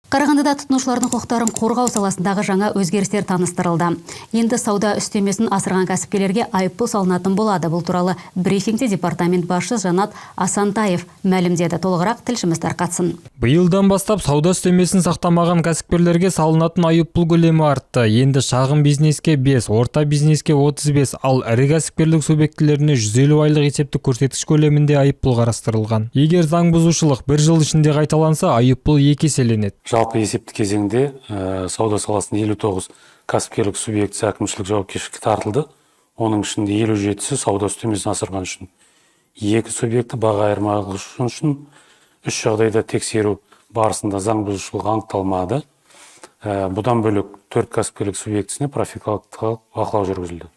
Қарағандыда тұтынушылардың құқықтарын қорғау саласындағы жаңа өзгерістер таныстырылды. Енді сауда үстемесін асырған кәсіпкерлерге айыппұл салынатын болады. Бұл туралы брифингте департамент басшысы Жанат Асантаев мәлімдеді. Толығырақ тілшіміз тарқатсын. Биылдан бастап сауда үстемесін сақтамаған кәсіпкерлерге салынатын айыппұл көлемі артты. Енді шағын бизнеске 5, орта бизнеске 35, ал ірі кәсіпкерлік субъектілеріне 150 айлық есептік көрсеткіш көлемінде айыппұл қарастырылған. Егер заң бұзушылық бір жыл ішінде қайталанса, айыппұл екі еселенеді. Жалпы есепті кезеңде сауда саласында 59 кәсіпкерлік субъектісі әкімшілік жауапкершілікке тартылды. Оның ішінде 57-сі сауда үстемесін асырған үшін. Екі субъекті баға айырмашылығы үшін, үш жағдайда тексеру барысында заң бұзушылық анықталмады. Бұдан бөлек, төрт кәсіпкерлік субъектісіне профилактикалық бақылау жүргізілді.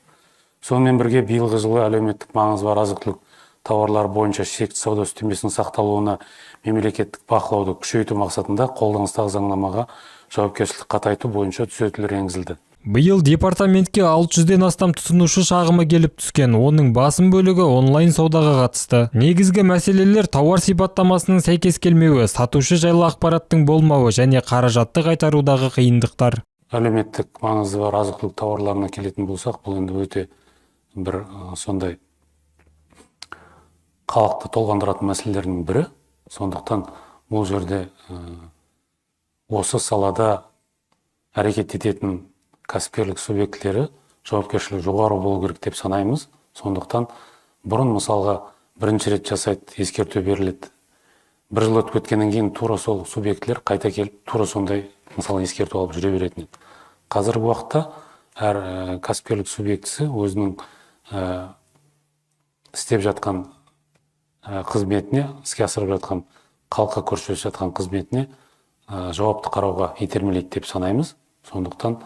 Сонымен бірге, биылғы жылы әлеуметтік маңызы бар азық түлік тауарлары бойынша шекті сауда үстемесінің сақталуына мемлекеттік бақылауды күшейту мақсатында қолданыстағы заңнамаға жауапкершілікті қатайту бойынша түзетулер енгізілді. Биыл департаментке 600-ден астам тұтынушы шағымы келіп түскен. Оның басым бөлігі онлайн саудаға қатысты. Негізгі мәселелер: тауар сипаттамасының сәйкес келмеуі, сатушы жайлы ақпараттың болмауы және қаражатты қайтарудағы қиындықтар. Әлеуметтік маңызы бар азық түлік тауарларына келетін болсақ, бұл енді өте бір сондай халықты толғандыратын мәселелердің бірі. Сондықтан бұл жерде осы салада әрекет ететін кәсіпкерлік субъектілері жауапкершілігі жоғары болу керек деп санаймыз. Сондықтан бұрын, мысалға, бірінші рет жасайды, ескерту беріледі, бір жыл өтіп кеткеннен кейін тура сол субъектілер қайта келіп, тура сондай, мысалы, ескерту алып жүре беретін еді. Қазіргі уақытта әр кәсіпкерлік субъектісі өзінің істеп жатқан қызметіне, іске асырып жатқан, халыққа көрсетіп жатқан қызметіне жауапты қарауға итермелейді деп санаймыз. Сондықтан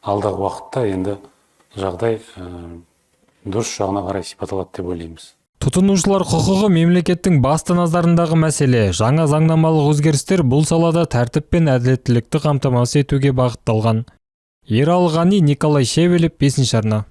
алдағы уақытта енді жағдай дұрыс жағына қарай сипат алады деп ойлаймыз. Тұтынушылар құқығы – мемлекеттің басты назарындағы мәселе. Жаңа заңнамалық өзгерістер бұл салада тәртіп пен әділеттілікті қамтамасыз етуге бағытталған. Ералы Ғани, Николай Шевелев, бесінші арна.